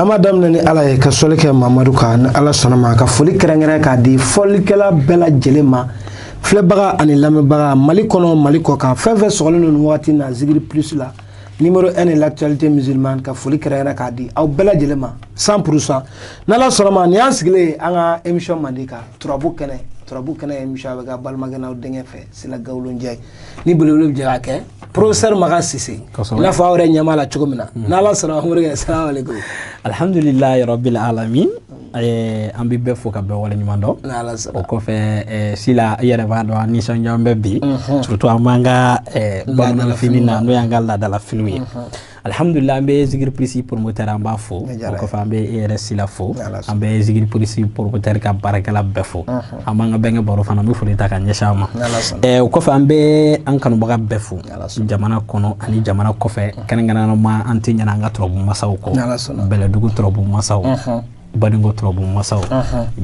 An b'a daminɛ ni Ala ye, ka sɔli kɛ Mamadu kan. Ni Ala sɔnna ma, ka foli kɛrɛnkɛrɛn k'a di fɔlikɛla bɛɛ lajɛlen ma, filɛbaga ani lamɛnbaga, Mali kɔnɔ, Mali kɔ kan, fɛn fɛn sɔgɔlen don nin wagati na Zikiri Plus la, numéro 1 de l'actualité musulmane, ka foli kɛrɛnkɛrɛn k'a di aw bɛɛ lajɛlen ma 100%. N'Ala sɔnna ma, nin y'an sigilen ye an ka émission mandi kan, Turabu Kɛnɛ. Turabu Kɛnɛ émission a bɛ kɛ balimakɛ n'aw denkɛ fɛ, Sila Gawulonjɛ ni belebele bɛ jɛ k'a kɛ, professeur Makan Sise, i n'a fɔ aw yɛrɛ ɲɛ b'a la cogo min na. N'Ala sɔnna, morikɛ, salamu aleykum. Alhamdulilayi rabbil alamin. An bɛ bɛɛ fo ka bɛɛ waleɲuman dɔn. N'Ala sɔnna. O kɔfɛ, Sila, i yɛrɛ b'a dɔn an nisɔndiya bɛ bi, surtout an b'an ka bamananfini na, n'o y'an ka laadalafiniw ye. Alhamdulilah, an bɛ Zikiri Plus promoteur, an b'a fo. O kɔfɛ, an bɛ e yɛrɛ Sila fo, an bɛ Zikiri Plus promoteur ka baarakɛla bɛɛ fo. An b'an ka bɛnkɛ baro fana, an bɛ foli ta ka ɲɛsin a ma. O kɔfɛ, an bɛ an kanubaga bɛɛ fo jamana kɔnɔ ani jamana kɔfɛ, kɛrɛnkɛrɛnnama an tɛ ɲinɛ an ka turabu masaw kɔ, Bɛlɛdugu turabu masaw, Baninko turabu masaw,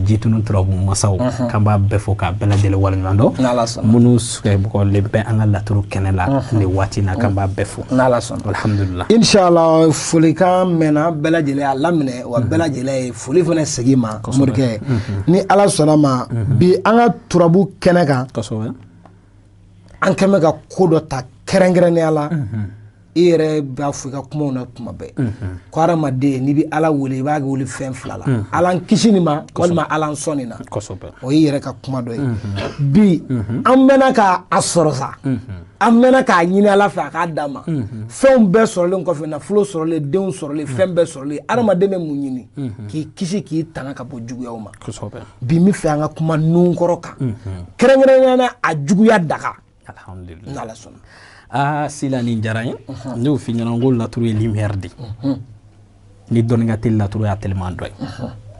Jitunu turabu masaw, k'an b'a bɛɛ fo k'a bɛɛ lajɛlen waleɲuman dɔn. Minnu sɛgɛlen bɛ an ka laturu kɛnɛ la nin waati na, k'an b'a bɛɛ fo. N'Ala sɔnna. Alhamdulilah. Inshallah, folikan mɛnna, bɛɛ lajɛlen y'a laminɛ, wa bɛɛ lajɛlen ye foli fana segin ma. Morikɛ, ni Ala sɔnna ma, bi an ka turabu kɛnɛ kan, an kɛn bɛ ka ko dɔ ta kɛrɛnkɛrɛnnenya la. I yɛrɛ b'a fɔ i ka kumaw na tuma bɛɛ ko hadamaden, n'i bɛ Ala wele, i b'a wele fɛn fila la: Ala n kisi nin ma, walima Ala n sɔn nin na. O y'i yɛrɛ ka kuma dɔ ye. Bi an mɛnna k'a sɔrɔ sa, an mɛnna k'a ɲini Ala fɛ a k'a d'a ma. Fɛnw bɛɛ sɔrɔlen kɔfɛ, nafolo sɔrɔlen, denw sɔrɔlen, fɛn bɛɛ sɔrɔlen, hadamaden bɛ mun ɲini? K'i kisi, k'i tanga ka bɔ juguyaw ma. Bi n bɛ fɛ an ka kuma nunkɔrɔ kan, kɛrɛnkɛrɛnnenya la a juguya daga. Alhamdulilah. N'Ala sɔnna. Aa Sila, nin diyara n ye. Ne y'o f'i ɲɛna ko laturu ye lumière de. Ni dɔnni ka teli, laturu y'a teliman dɔ ye.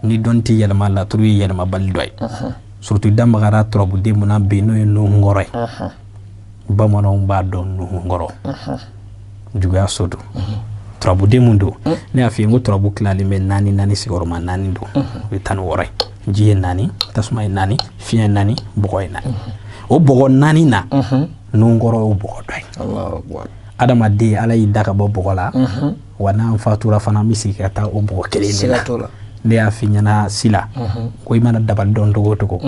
Ni dɔnni tɛ yɛlɛma, laturu ye yɛlɛmabali dɔ ye. Surtout da magara turabuden mun na bi, n'o ye nuhunkɔrɔ ye. Bamananw b'a dɔn, nuhunkɔrɔ juguya so don. Turabuden mun don, ne y'a f'i ye n ko turabu tilalen bɛ naani naani, sigiyɔrɔma naani don, o ye 16 ye. Ji ye naani, tasuma ye naani, fiɲɛ ye naani, bɔgɔ ye naani. O bɔgɔ naani na, nunkɔrɔ y'o bɔgɔ dɔ ye. Adamaden, Ala y'i da ka bɔ bɔgɔ la, wa n'an fatura fana, an bɛ segin ka taa o bɔgɔ kelen de la. Ne y'a f'i ɲɛna Sila, ko i mana dabali dɔn togo o togo,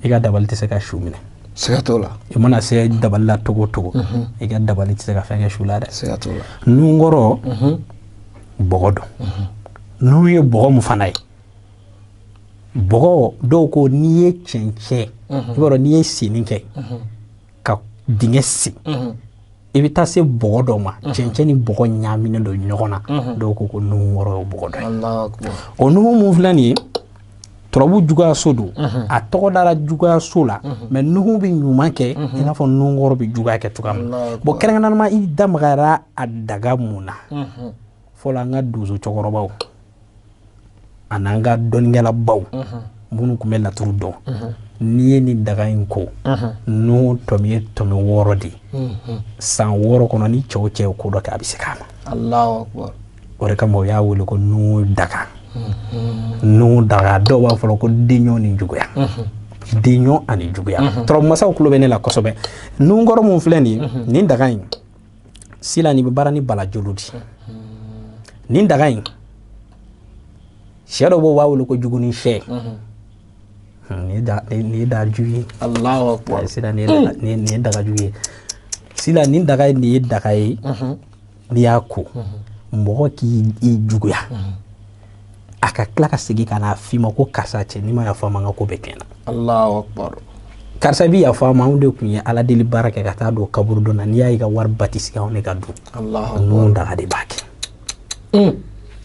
i ka dabali tɛ se ka su minɛ. Siga t'o la. I mana se dabali la togo o togo, i ka dabali tɛ se ka fɛn kɛ su la dɛ. Siga t'o la. Nunkɔrɔ bɔgɔ don. Nun ye bɔgɔ mun fana ye, bɔgɔ dɔw ko n'i ye cɛncɛn, i b'a dɔn, n'i ye senni kɛ ka dingɛ sen, i bɛ taa se bɔgɔ dɔ ma, cɛncɛn ni bɔgɔ ɲaaminen don ɲɔgɔn na. Dɔw ko ko nunkɔrɔ ye bɔgɔ dɔ ye. O nuhu mun filɛ nin ye, turabu juguyaso don. A tɔgɔ dara juguyaso la, mais nuhu bɛ ɲuman kɛ i n'a fɔ nunkɔrɔ bɛ juguya kɛ cogoya min na. Bon, kɛrɛnkɛrɛnnama, i da magara a daga mun na? Fɔlɔ, an ka donso cɛkɔrɔbaw an'an ka dɔnnikɛlabaw minnu tun bɛ laturu dɔn, n'i ye nin daga in ko, n'o tɔmi ye tɔmi 6 de ye, san 6 kɔnɔ, ni cɛw cɛ ye ko dɔ kɛ, a bɛ se k'a ma. O de kama u y'a wele ko nuhu daga. Nuhu daga, dɔw b'a fɔ ko denɲɔ ni juguya, denɲɔ ani juguya. Turabu masaw tulo bɛ ne la kosɛbɛ. Nunkɔrɔ mun filɛ nin ye, nin daga in, Sila, nin bɛ baara ni balajolo de. Nin daga in, sɛ dɔ b'o b'a wele ko juguni sɛ. Nin ye daga jugu ye. Sila, nin ye daga jugu ye. Sila, nin daga in, nin ye daga ye, n'i y'a ko, mɔgɔ k'i juguya, a ka tila ka segin ka n'a f'i ma ko karisa cɛ, n'i ma yafa ma, n ka ko bɛɛ tiɲɛna. Karisa bi yafa ma, anw de tun ye Ala deli baara kɛ ka taa don kaburudon na, n'i y'a ye ka wari batisi anw de ka dun. Ninnu daga de b'a kɛ.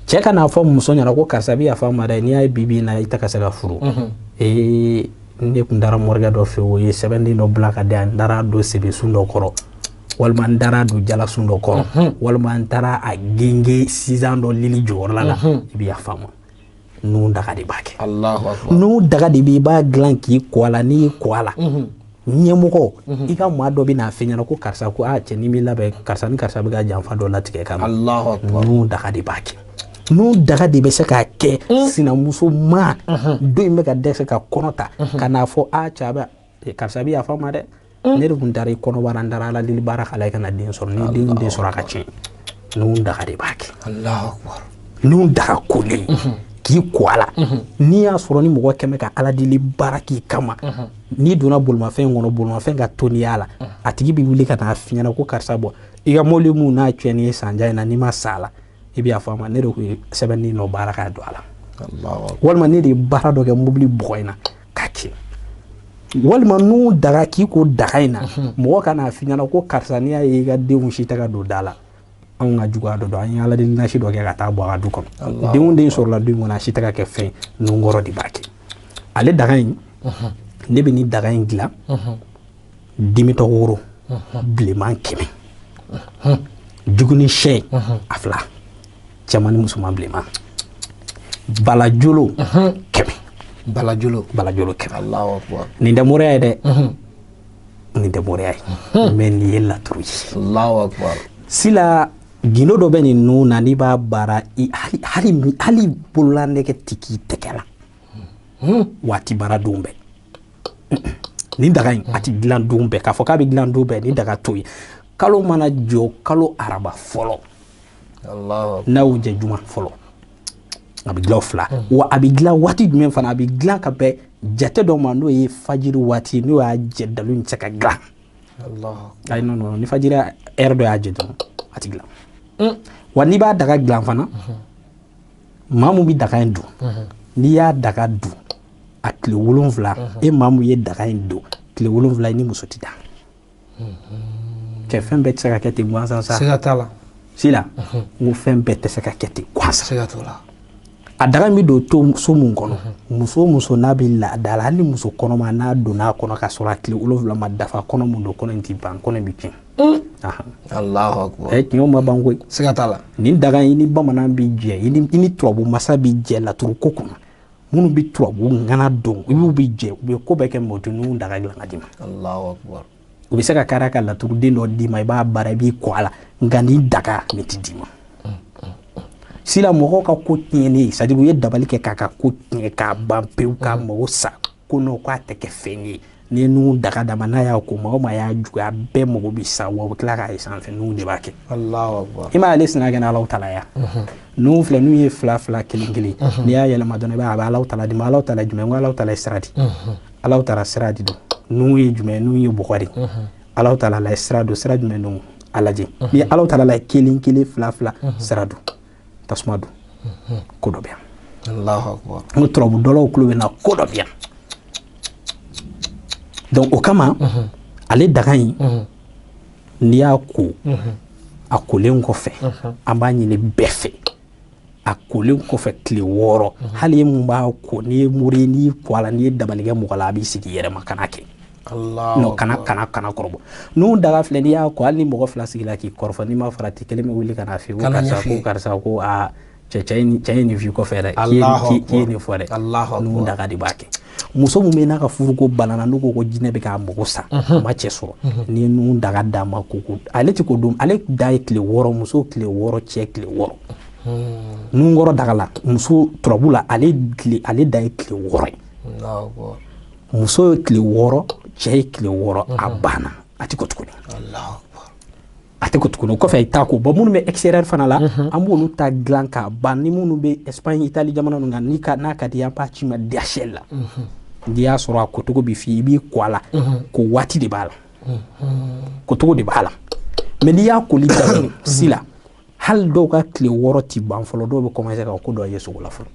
Cɛ ka n'a fɔ muso ɲɛna ko karisa bi yafa ma dɛ, n'i y'a ye bi bi in na i tɛ ka se ka furu, ee ne tun taara morikɛ dɔ fɛ, o ye sɛbɛnden dɔ bila ka di yan, n taara don sebesun dɔ kɔrɔ, walima n taara don jalasun dɔ kɔrɔ, walima n taara a genge sisan dɔ lili jɔyɔrɔla la, i bɛ yafa ma. Nun daga de b'a kɛ. Nun daga de b'i b'a dilan k'i ko a la. N'i y'i ko a la, ɲɛmɔgɔ, i ka maa dɔ bɛ n'a f'i ɲɛna ko karisa ko aa cɛ, n'i m'i labɛn, karisa ni karisa bɛ ka janfa dɔ latigɛ ka na. Nun daga de b'a kɛ. Nun daga de bɛ se k'a kɛ sinamuso ma don in bɛ ka dɛsɛ ka kɔnɔ ta, ka n'a fɔ aa cɛ, a bɛ karisa bɛ yafa ma dɛ, ne de tun taara i kɔnɔbara, n taara Ala deli baara k'a la, i kana den sɔrɔ, ni den sɔrɔ a ka tiɲɛ. Nun daga de b'a kɛ. Nun daga kolen k'i ko a la, n'i y'a sɔrɔ ni mɔgɔ kɛmɛ ka ala deli baara k'i kama, n'i donna bolimafɛn kɔnɔ, bolimafɛn ka toniya la, a tigi bɛ wuli ka n'a f'i ɲɛna ko karisa, bɔ i ka mobili mun n'a tiɲɛni ye sanjan in na, n'i ma sa a la, i bɛ yafa ma, ne de kun ye sɛbɛnni nɔ baara k'a don a la, walima ne de ye baara dɔ kɛ mobili bɔgɔ in na k'a tiɲɛ, walima n'u daga k'i ko daga in na, mɔgɔ ka n'a f'i ɲɛna ko karisa, n'i y'a ye i ka denw si tɛ ka don da la, anw ka juguya dɔ don, an ye ala deli nasi dɔ kɛ ka taa bɔ a ka du kɔnɔ, den o den sɔrɔla du in kɔnɔ, a si tɛ ka kɛ fɛn, nunkɔrɔ de b'a kɛ. Ale daga in, ne bɛ nin daga in dilan dimitɔ woro bilenman 100, juguni sɛ a 2, cɛman ni musoman bilenman, balajolo 100. Balajolo. Balajolo 100. Allahu akbar. Nin tɛ moriya ye dɛ, nin tɛ moriya ye, mais nin ye laturu ye. Allahu akbar. Sila gindo dɔ bɛ nin nun na, n'i b'a baara, hali bololanɛgɛ ti k'i tɛgɛ la waati baara don bɛɛ. Nin daga in a ti dilan don bɛɛ, k'a fɔ k'a bɛ dilan don bɛɛ, nin daga to yen. Kalo mana jɔ, kalo araba fɔlɔ, n'a y'o jɛ juma fɔlɔ, a bɛ dilan o 2. Wa a bɛ dilan waati jumɛn fana? A bɛ dilan ka bɛn jate dɔ ma, n'o ye fajiri waati, n'o y'a jɛ dalu in tɛ se ka dilan. Ayi, non non, ni fajiri heure dɔ y'a jɛ dɔrɔn, a ti dilan. Wa n'i b'a daga dilan fana, maa mun bɛ daga in dun, n'i y'a daga dun a tile 7, e maa mun ye daga in don tile 7, i ni muso ti da. Cɛ, fɛn bɛɛ tɛ se ka kɛ ten gansan sa. Siga t'a la. Sila, n ko fɛn bɛɛ tɛ se ka kɛ ten gansan. Siga t'o la. A daga in bɛ don to so mun kɔnɔ, muso o muso n'a bɛ laada la, hali ni muso kɔnɔma n'a donna a kɔnɔ ka sɔrɔ a tile 7 ma dafa, kɔnɔ mun don, kɔnɔ in ti ban, kɔnɔ in bɛ tiɲɛ. Allahu akbar. Tiɲɛw ma ban koyi. Siga t'a la. Nin daga in, i ni bamanan bɛ jɛ, i ni tubabu masa bɛ jɛ laturu ko kunna, minnu bɛ tubabu ŋana dɔn, i b'u bɛ jɛ, u bɛ ko bɛɛ kɛ, mɛ u tɛ ninnu daga dilan ka d'i ma. Allahu akbar. U bɛ se ka kari ka laturuden dɔ d'i ma, i b'a baara, i b'i kɔ a la, nka nin daga nin ti d'i ma. Sila mɔgɔw ka ko tiɲɛnen, c'est à dire u ye dabali kɛ k'a ka ko tiɲɛ k'a ban pewu, k'a mago sa, ko non, k'a tɛ kɛ fɛn ye. N'i ye nun daga d'a ma, n'a y'a ko, maa o maa y'a juguya, a bɛɛ mago bɛ sa, wa u bɛ tila k'a ye sanfɛ, nun de b'a kɛ. Allahu akbar. I m'a ye ale sina kɛ ni Alahu taala ya. Nun filɛ, nun ye 2 2 1 1, n'i y'a yɛlɛma dɔrɔn, i b'a ye a bɛ Alahu taala di ma. Alahu taala ye jumɛn? N ko Alahu taala ye sira di. Alahu taala sira di don. Nun ye jumɛn? Nun ye bɔgɔ de. Alahu taala la ye sira don, sira jumɛn don? A lajɛ. Ni Alahu taala la ye 1 1 2 2 sira don, tasuma don, ko dɔ bɛ yan. Allahu akbar. N ko turabu dɔlaw tulo bɛ na, ko dɔ bɛ yan. Donc o kama, ale daga in, n'i y'a ko, a kolen kɔfɛ, an b'a ɲini bɛɛ fɛ, a kolen kɔfɛ tile 6, hali e mun b'a ko, n'i ye mori ye, n'i ko a la, n'i ye dabali kɛ mɔgɔ la, a b'i sigi i yɛrɛ ma, kana kɛ. Non, kana kana kana kɔrɔbɔ. N'u daga filɛ, n'i y'a ko, hali ni mɔgɔ 2 sigila k'i kɔrɔfɔ, n'i ma farati, kelen bɛ wuli ka n'a f'i ye ko karisa, ko karisa, ko aa cɛ ye nin f'i kɔfɛ dɛ, k'i ye nin fɔ dɛ. N'u daga de b'a kɛ. Muso mun bɛ n'a ka furuko banana, n'u ko ko jinɛ bɛ k'a mago sa, a ma cɛ sɔrɔ, n'i ye nun daga d'a ma, ko ale ti ko don, ale da ye tile 6, muso tile 6, cɛ tile 6. Nun kɔrɔ daga la, muso turabu la, ale da ye tile 6 ye. Muso ye tile 6, cɛ ye tile 6, a banna, a ti ko tuguni. A tɛ ko tuguni. O kɔfɛ i t'a ko bɔn, minnu bɛ extérieur fana la, an b'olu ta dilan k'a ban. Ni minnu bɛ Espagne, Italie jamana ninnu kan, n'a ka di an b'a ci ma DHL la. N'i y'a sɔrɔ a kocogo bɛ f'i ye, i b'i ko a la, ko waati de b'a la, kocogo de b'a la. Mais n'i y'a koli daminɛ si la, hali dɔw ka tile 6 ti ban fɔlɔ, dɔw bɛ commencer ka ko dɔ ye sogo la fɔlɔ.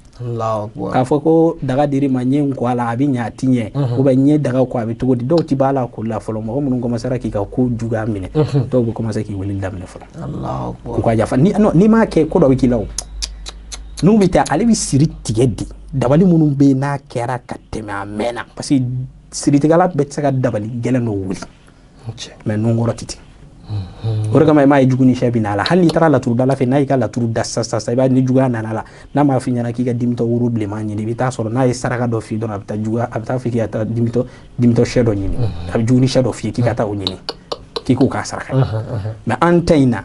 K'a fɔ ko daga dir'i ma, n ye n ko a la, a bɛ ɲɛ, a ti ɲɛ, ou bien n ye daga ko a bɛ cogo di, dɔw ti b'a la koli la fɔlɔ. Mɔgɔ minnu commencera k'i ka ko juguya minɛ, dɔw bɛ commencer k'i wele daminɛ fɔlɔ. K'u ka yafa. N'i m'a kɛ, ko dɔ bɛ k'i la o. N'u bɛ taa, ale bɛ siri tigɛ de. Dabali minnu bɛ yen n'a kɛra ka tɛmɛ a mɛnna, parce que siritigɛla bɛɛ tɛ se ka dabali gɛlɛn dɔ wuli, mais nun kɔrɔ tɛ ten. O de kama i m'a ye jugu ni sɛ bɛ na a la. Hali n'i taara laturudala fɛ, n'a y'i ka laturu da sisan sisan, i b'a ni juguya nana la, n'a m'a f'i ɲɛna k'i ka dimitɔ woro bilenman ɲini, i bɛ taa sɔrɔ n'a ye saraka dɔ f'i ye dɔrɔn, a bɛ taa juguya, a bɛ taa f'i k'i ka taa dimitɔ sɛ dɔ ɲini, a bɛ jugu ni sɛ dɔ f'i ye k'i ka taa o ɲini, k'i k'o k'a saraka ye. Mais an ta in na,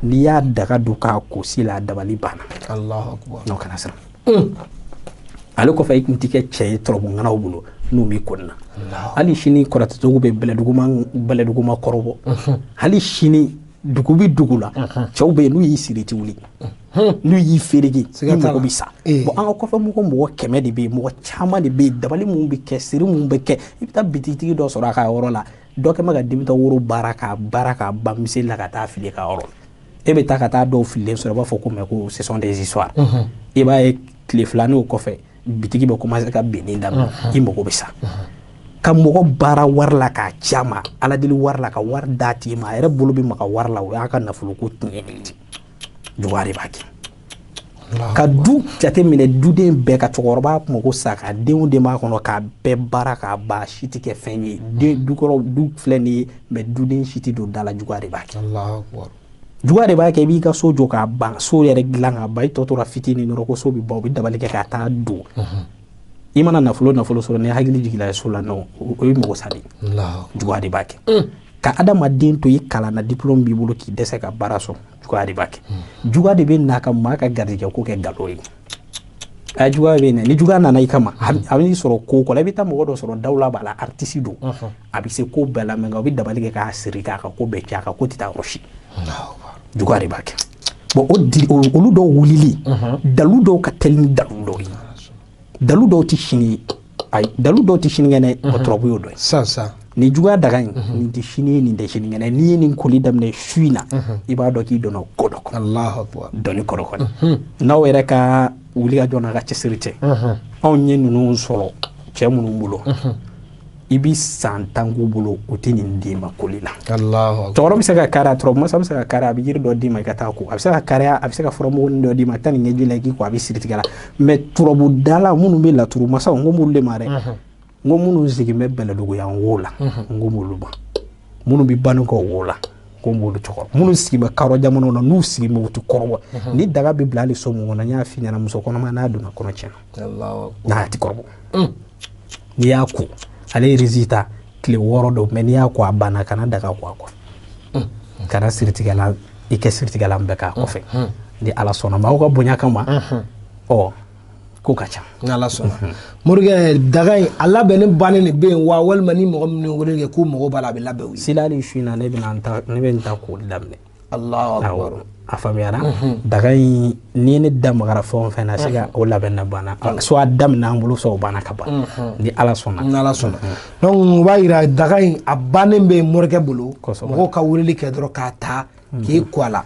n'i y'a daga don k'a ko si la, a dabali banna. Allahu akbar. N'o kana siran. Ale kɔfɛ, i kun ti kɛ cɛ ye turabu ŋanaw bolo n'u b'i kɔni na. Hali sini kɔrɔtɛcogo bɛ bɛlɛduguma kɔrɔbɔ. Hali sini Dugu bɛ dugu la, cɛw bɛ yen, n'u y'i siri i tɛ wuli, n'u y'i fereke i mago bɛ sa. Bon, an ka kɔfɛ mɔgɔ 100 de bɛ yen, mɔgɔ caman de bɛ yen, dabali mun bɛ kɛ, siri mun bɛ kɛ. I bɛ taa bitigitigi dɔ sɔrɔ a ka yɔrɔ la, dɔ kɛ bɛ ka dimitɔ woro baara k'a baara k'a ban miseli la ka taa fili ka yɔrɔ la. E bɛ taa ka taa dɔw fililen sɔrɔ, i b'a fɔ ko mais ko ce sont des histoires. I b'a ye tile filanin o kɔfɛ, bitigi bɛ commencer ka binni daminɛ, i mago bɛ sa. Ka mɔgɔ baara wari la k'a ci a ma, ala deli wari la, ka wari d'a tigi ma, a yɛrɛ bolo bɛ maga wari la, o y'a ka nafolo ko tiɲɛnen ye. Juguya de b'a kɛ. Ka du jate minɛ, duden bɛɛ ka cɛkɔrɔba mago sa, ka denw den b'a kɔnɔ, k'a bɛɛ baara k'a ban, si tɛ kɛ fɛn ye. Den du kɔrɔ, du filɛ nin ye, mais duden si tɛ don da la. Juguya de b'a kɛ. Juguya de b'a kɛ. I b'i ka so jɔ k'a ban, so yɛrɛ dilan k'a ban, i tɔ tora fitinin dɔrɔn ko so bɛ ban, u bɛ dabali kɛ ka taa don. I mana nafolo sɔrɔ, ni hakili jiginna so la, non, o ye mɔgɔ sa de ye. Juguya de b'a kɛ. Ka adamaden to i kalan na, diplôme b'i bolo, k'i dɛsɛ ka baara sɔrɔ, juguya de b'a kɛ. Juguya de bɛ na ka maa ka garijɛgɛ ko kɛ nkalon ye. A juguya bɛ na, ni juguya nana i kama, a bɛ sɔrɔ ko kɔ la. I bɛ taa mɔgɔ dɔ sɔrɔ, dawula b'a la, artiste don, a bɛ se ko bɛɛ la, mais nka u bɛ dabali kɛ k'a siri, k'a ka ko bɛɛ tiɲɛ, a ka ko tɛ taa yɔrɔ si. Juguya de b'a kɛ. Bon, o di olu dɔw wulili, dalu dɔw ka teli ni dalu dɔw ye. Dalu dɔw tɛ sini, ayi, dalu dɔw tɛ sinikɛnɛ, o turabu y'o dɔ ye. Sisan nin juguya daga in, nin tɛ sini ye, nin tɛ sinikɛnɛ. N'i ye nin koli daminɛ su in na, i b'a dɔn k'i donna ko dɔ kɔnɔ, dɔnni kɔrɔ kɔnɔ. N'aw yɛrɛ ka wuli ka jɔ n'a ka cɛsiri tɛ, anw ye ninnu sɔrɔ cɛ minnu bolo, i bɛ san 10 k'u bolo, u tɛ nin d'i ma koli la. Cɛkɔrɔba bɛ se ka kari, turabu masa bɛ se ka kari, a bɛ yiri dɔ d'i ma i ka taa ko, a bɛ se ka kari, a bɛ se ka furamugunin dɔ d'i ma, taa nin ɲɛji la i k'i ko, a bɛ siri tigɛ la. Mais turabudala minnu bɛ laturu masaw, n ko m'olu de ma dɛ, n ko minnu sigilen bɛ Bɛlɛdugu yan wo la, n ko m'olu ma, minnu bɛ Banikɔ wo la, n ko m'olu cɛkɔrɔba, minnu sigilen bɛ kadɔ jamanaw na, n'u sigilen bɛ u tɛ kɔrɔbɔ. Ni daga bɛ bila hali so mun kɔnɔ, n y'a f'i ɲɛna, muso kɔnɔma n'a donna kɔnɔ tiɲɛna, n'a tɛ kɔrɔbɔ. N'i y'a ko, ale ye résultat tile 6 don, mais n'i y'a ko a banna, kana daga ko a kɔfɛ, kana siritigɛla i kɛ siritigɛla bɛɛ k'a kɔfɛ. Ni Ala sɔnna ma, aw ka bonya kama, ɔ ko ka ca. Ni Ala sɔnna, Morikɛ, daga in a labɛnnen bannen de bɛ yen wa, walima ni mɔgɔ minnu ye wele kɛ k'u mago b'a la, a bɛ labɛn u ye? Sila, hali su in na, ne bɛ n ta koli daminɛ. Allahu akbar. A faamuyara. Daga in, n'i ye ne da magara fɛn o fɛn na, se ka o labɛn na banna, soit a daminɛ an bolo, soit o banna ka ban, ni Ala sɔnna. Ni Ala sɔnna. Donc o b'a yira daga in a bannen bɛ Morikɛ bolo, mɔgɔw ka weleli kɛ dɔrɔn k'a ta k'i ko a la.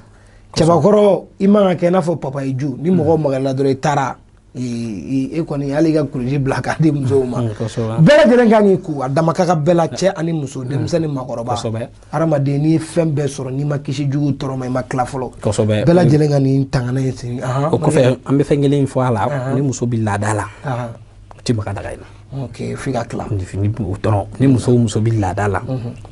Cɛbakɔrɔ, i man ka kɛ i n'a fɔ papaye ju, ni mɔgɔw magarila dɔrɔn i taara, e kɔni hali i ka kurusi bila k'a di musow ma. Bɛɛ lajɛlen kan k'i ko a dama ka kan bɛɛ la, cɛ ani muso, denmisɛnnin, maakɔrɔba, hadamaden, n'i ye fɛn bɛɛ sɔrɔ, n'i ma kisi jugu tɔɔrɔ ma, i ma tila fɔlɔ. Bɛɛ lajɛlen ka nin tangana in sen. O kɔfɛ, an bɛ fɛn kelen fɔ a la, ni muso bɛ laada la, o tɛ maga daga in na. Ok, f'i ka tila. Ni muso bɛ laada la,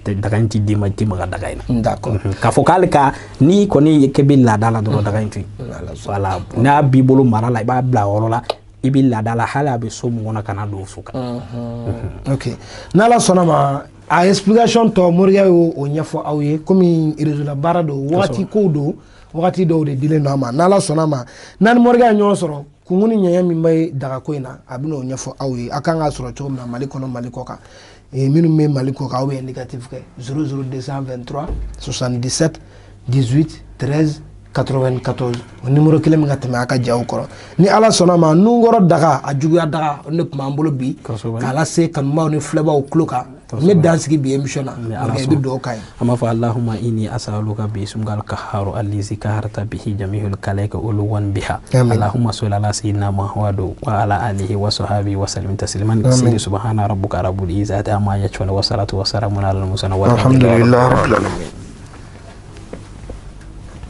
daga in ti d'i ma, i tɛ maga daga in na. D'accord. K'a fɔ k'ale ka n'i kɔni kɛ bɛ laada la dɔrɔn, daga in to yen. Voilà, n'a b'i bolo mara la, i b'a bila yɔrɔ la, i bɛ laada la, hali a bɛ so mun kɔnɔ, kana don so kan. Ok, n'Ala sɔnna ma, a explication tɔ, Morikɛ y'o ɲɛfɔ aw ye. Komi réseau la baara don, wagati kow don, wagati dɔw de dilen don a ma. N'Ala sɔnna ma, n'a ni Morikɛ ye ɲɔgɔn sɔrɔ, kunkun ni ɲɛɲɛ min bɛ dagako in na, a bɛna o ɲɛfɔ aw ye. A kan k'a sɔrɔ cogo min na Mali kɔnɔ, Mali kɔ kan, minnu bɛ Mali kɔ kan, aw bɛ indicatif kɛ 00223 77 18 13 94, o numéro kelen min ka tɛmɛ a ka jaw kɔrɔ. Ni Ala sɔnna ma, nunkɔrɔ daga, a juguya daga, o de tun b'an bolo bi k'a lase kanubaw ni filɛbaw tulo kan. N bɛ dan sigi bi émission na, i bɛ dugawu k'a ye. An b'a fɔ Allahumma inni as'aluka bi ismikal qahharu allazi qaharta bihi jami'ul khalaiqi uluwan biha. Allahumma salli ala sayyidina Muhammad wa ala alihi wa sahbihi wa sallim tasliman. Subhana rabbika rabbil izzati amma yasifun wa salatu wa salamun ala al mursalin. Walhamdulillahi rabbil alamin.